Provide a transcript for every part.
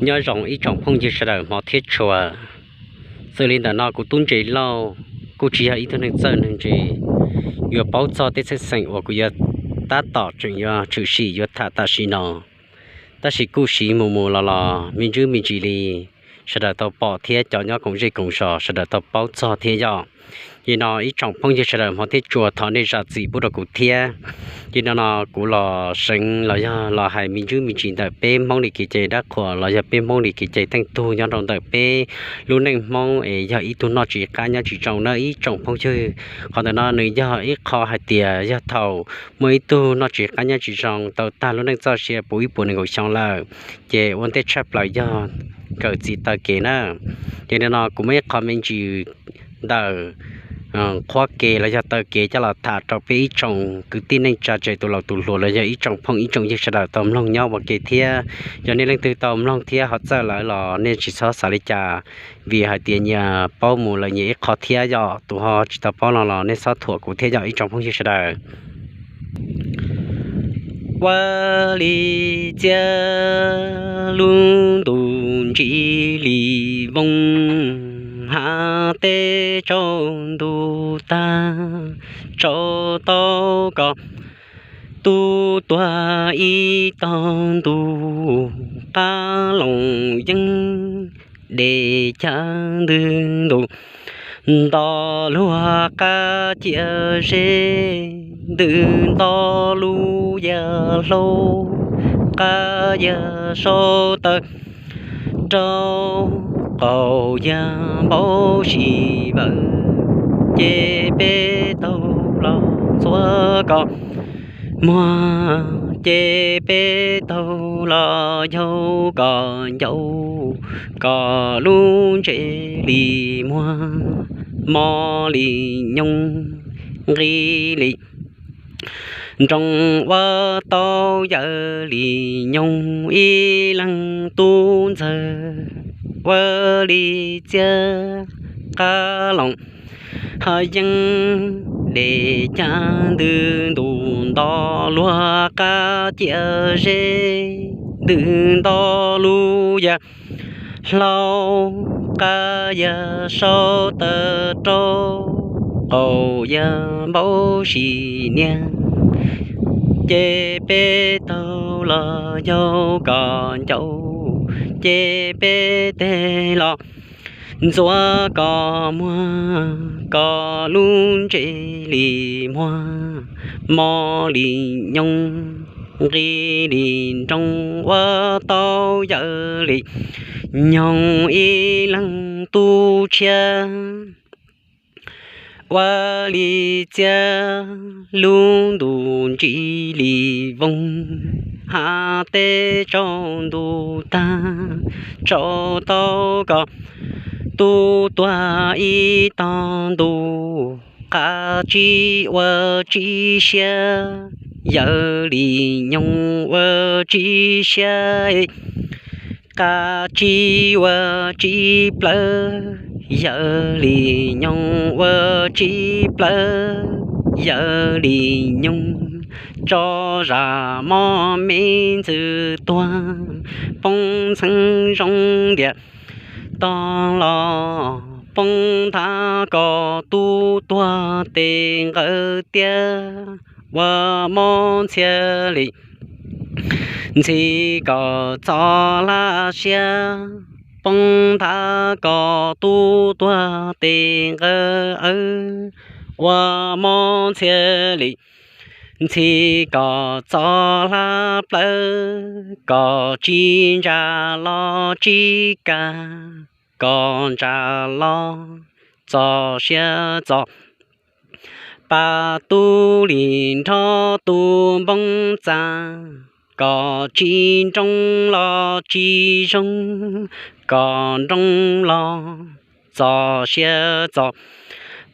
Nyob zoo ib tsoom phooj ywg sawv daws hmov thiab tshua. Xws li ntawm no kuv tub Ntses Lauj kuj tsis yog ib tug neeg txawj neeg ntse yuav paub txog tej txheej xeem uas kuv yuav tab tom tseem yuav tshwm sim yuav tham tam sim no. Tab sis kuj siv mus mus los los me ntsis me ntsis li sawv daws tau pom thiab cov nyob koom zej koom zos sawv daws tau paub txog thiab yom. Ces no ib tsoom phooj ywg sawv daws hmov thiab tshua thov nej zam txim pub rau kuv thiab. Ces no no kuv los seev los yog los hais me ntsis me ntsis ntawm peb Hmoob li kev cai dab qhuas los yog peb Hmoob li kev cai teej tug nyob rau ntawm peb lub neej Hmoob es yog ib tug noj tsis qab nyob tsis zoo na ib tsoom phooj ywg. Qhov ntawm no nws yog ib qho hais tias yog thaum muaj ib tug noj tsis qab nyob tsis zoo tau tag lub neej txoj sia puv ib puas nees nkaum xyoo lawm, ces ua ntej tshaj plaws yog kawm txiv taw kev na. Ces no no kuv muaj ib qho me ntsis ntawm qhuab kev los yog taw kev coj los tham rau peb ib tsoom kwv tij neej tsa tus laus tus hluas los yog ib tsoom phooj ib tsoom ywg sawv daws tau mloog nyob ua ke thiab. Yog nej leej twg tau mloog thiab ho txawj lawm los nej tsis txhob xav li cas, vim hais tias nyias paub mus lawm nyias ib qho thiab yom. Tus ho tsis tau paub no los nej txhob thuam kuv thiab yom ib tsoom phooj ywg sawv daws. Ua li txiaj lub ntuj ntsib li voos, hav teb tsaus ntuj tag, tsaus tau kom tub tuag ib tog ntuj, qab loos yeeb dej cag ntws ntuj, nto luag qab ciam zeb ntws nto lub yag hlau, qab yag sau taw rau qaum yag npau si vawm, ces peb taug los ntxuav kom muag, ces peb taug los yaug kom ncau, kom lub ntsej li muag, mos li nyoog, nqi li nroog, ua tau yawm li nyoog, ib leeg tub ntxawg ua li txiaj, qab loos ho yeeb dej cag ntws ntuj, nto luag qab ciam zeb ntws nto lub yag hlau, qab yag sau taw rau qaum yag npau si niag, ces peb taug los yaug kom ncau, ces peb teg los ntxuav kom muag, kom lub ntsej li muag, mos li nyoog, nqi li nroog, ua tau yawm li nyoog, ib leeg tub tshiab ua li txiaj, lub ntuj ntsib li voos, hav teb tsaus ntuj tag, tsaus tau kom tub tuag ib tog ntuj, qab tsib ua tsib siab, yawm li nyoog ua tsib siab, qab tsib ua tsib plawv, yawm li nyoog ua tsib plawv, yawm li nyoog tso zam moj me ntxwv tuag, poob ntxheev zoo ntiag tog los, poob nthav kom tub tuag tes nqawd tiab, ua mob ntxhias li ntxhi kom txo laj siab, poob nthav kom tub tuag tes nqawd awb, ua mob ntxhias li ntxhi kom txo laj plawv, kom tsis ntsa los tsis kag, kom ntsa los txo siab txo pa, tub li nrho tub npoo txaj, kom tsis nroo los tsis zoo, kom nroo los txo siab txo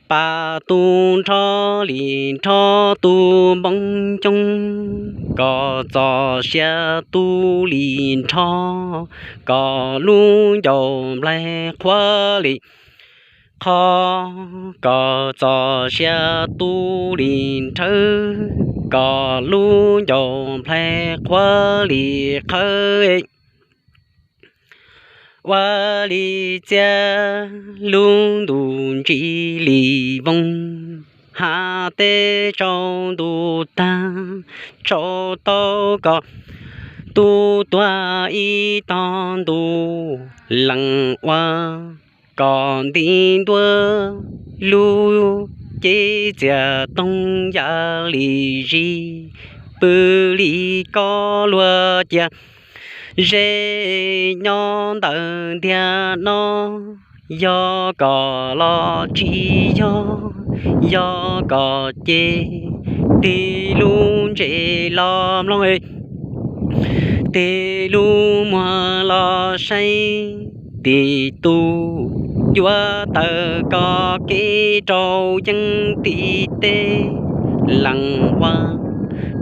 pa, tub nrho li nrho tub npoo coob, kom txo siab tub li nrho, kom lub ncauj nplaig qhuav li qho, kom txo siab tub li nrhawv, kom lub ncauj nplaig qhuav li qhawv. Ua li txiaj lub ntuj ntsis li voog, hav teb tsaus ntuj tag, tsaus tau kom tub tuag ib tog ntuj lees ua, kom nti ntua lub cev txiaj toog yam li zis, pw li koj luag cia ze nyob ntawm ntiag no. Yog kom los tsis yog, yog kom ces tig lub ntses los mloog, tig lub muag los saib, tim tus yuav tawm koj kev rau yeeb tim teb lees ua,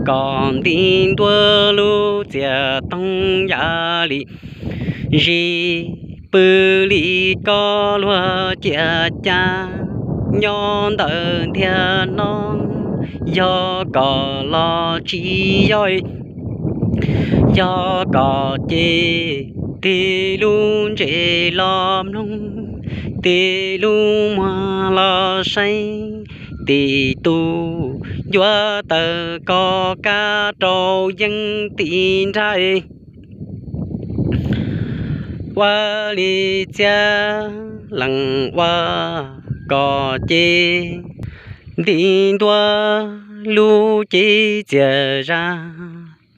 kom nti ntua lub txiaj toog yam li zis, pw li koj luag cia cas nyob ntawm ntiag no. Yog kom los tsis yog, yog kom ces tig lub ntses los mloog, tig lub muag los saib, tim tus yuav tawm koj kab rau yeeb tim nrag. Ua li txiaj lees ua kom ces nti ntua lub cev txiaj zaj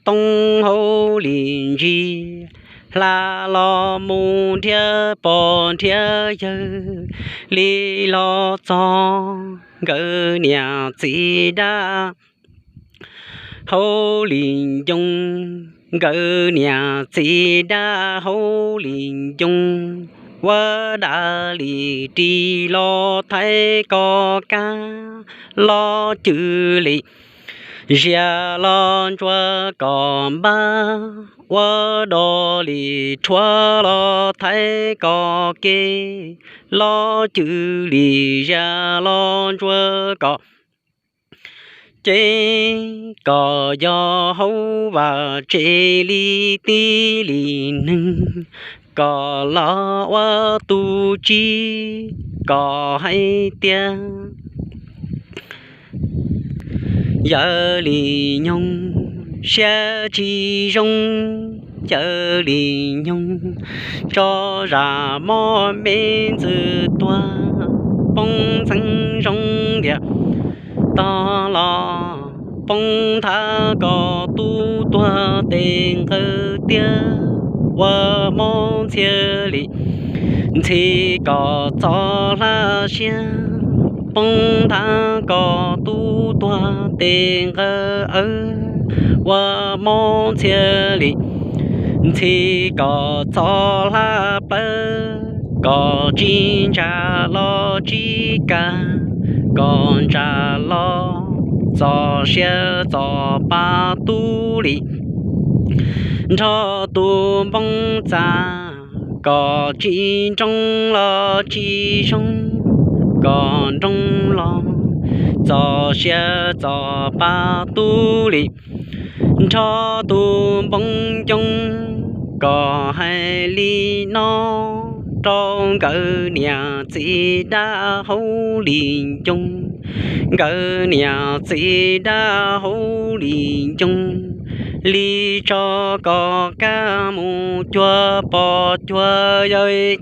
toog hauv li ntsis, hla los mus nrhiav pog nrhiav yawg li los txog nkawd niam txiv dab hauv li ncoo. Nkawd niam txiv dab hauv li ncoo, ua dab li ris los thaiv koj kab los cwj li, zias los ntsuas koj npab, ua dog li rhuav los thaiv koj kev los cwj li, zias los ntsuas koj cev, kom yog hauv vaj tsev li tib li neeg, kom los ua tus tsib, kom hais tias yawg li nyoog siab tsis zoo, yawg li nyoog tso zam moj me ntxwv tuag, poob ntxeev zoo ntiag tog los, poob nthav koj tub tuag tes nqawd tiag, ua mob ntxhias li ntxhi kom txo hlab siab, poob nthav koj tub tuag tes nqawd awb, ua mob ntxhias li ntxhi kom txo hlab plawv, kom tsis ntsa los tsis kam, kom ntsa los txo siab txo pa tub li, nrog tus npoo txaj, kom tsis nroo los tsis zoo, kom nroo los txo siab txo pa tub li, nrog tus npoo ncoo, kom hais li no rau nkawd niam txiv dab hauv li ncoo, nkawd niam txiv dab hauv li ncoo, li tso koj kab mus cuag pog cuag yawg.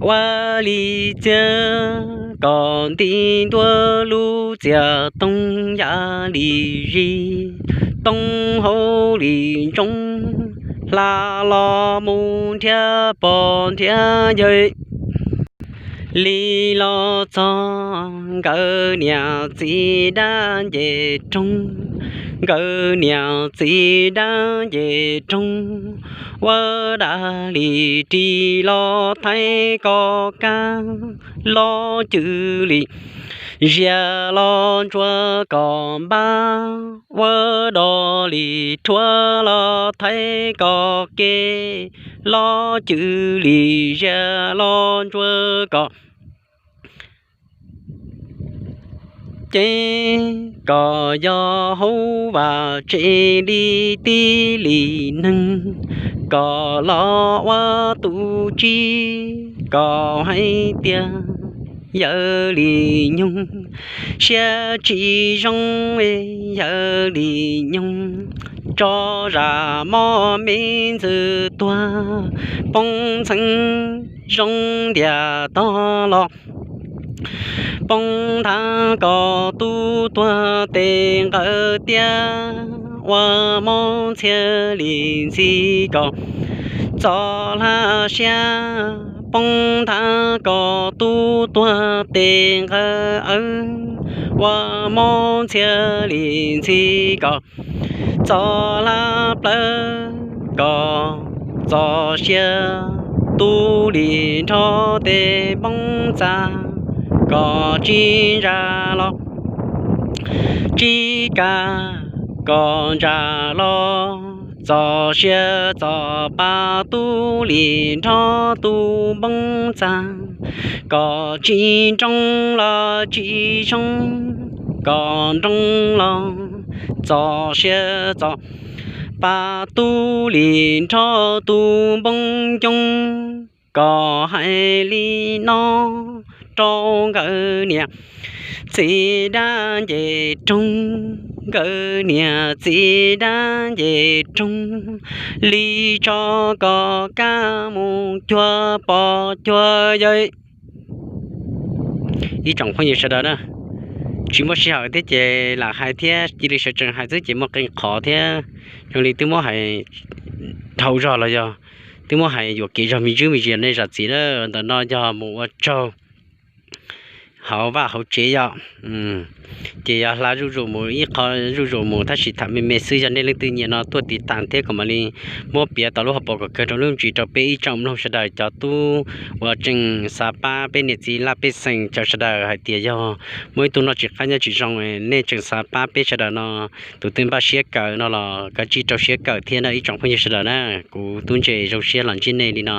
Ua li txiaj kom nti ntua lub txiaj toog yam li zis, toog hauv li ntsoov, hla los mus nrhiav pog nrhiav yawg, li los txog nkawd niam txiv dab nce roog, nkawd niam txiv dab nce roog, ua dab li ris los thaiv koj kab los cwj li, zias los ntsuas koj npab, ua dog li rhuav los thaiv koj kev los cwj li, zias los ntsuas koj cev, kom yog hauv vaj tsev li tib li neeg, kom los ua tus txiv kom hais tias yawg li nyoog siab tsis zoo, yawg li nyoog tso zam moj me ntxwv tuag poob ntxheev zoo ntiag tog los poob nthav kom tub tuag tes nqawd tiab ua mob ntxhias li ntxhi kom txo hla siab poob nthav kom tub tuag tes nqawd awb ua mob ntxhias li ntxhi kom txo hla plawv kom txo siab tub li nrho tes npoob txag kom tsis ntsa los tsis kav kom ntsa los txo siab txo pa tub li nrho tub npoob txag kom tsis nroo los tsis zoo kom nroo los txo siab txo pa tub li nrho tub npoob ncoo kom hais li no rau nkawd niam txiv dab nce roog, nkawd niam txiv dab nce roog li tso kom kaj mus cuag pos cuag yawg. Ib tsoom phooj ywg sawv daws na, tsis muaj sij hawm thiab ces lam hais thiab cia li sawv tsees hais xwb ces muaj qee qhov thiab zoo li twb muab hais dhau zog los yog twb muab hais yuam kev zog me ntsis me ntsis nej zam txim na. Ntawm no yog mus ua tsaug hauv vaj hauv tsev yom. Ces yog hla zuj zus mus ib qho zuj zus mus tab sis tham me me xwb, yog nej leej twg nyiam no tuaj tiv tas thiab kuv mam li muab piav tau lub hauv paus kom kawg rau lub ntsis rau peb ib tsoom mloog sawv daws cov tub uas tseem xav pab peb niam txiv laj pej xeem cov sawv daws hais tias yog muaj ib tug noj tsis qab nyob tsis zoo, nej tseem xav pab peb sawv daws no, tus twg npaj siab kawm no los kav tsij rau siab kawm thiab na ib tsoom phooj ywg sawv daws na. Kuv tub ntse zoo siab los ntsib nej li no.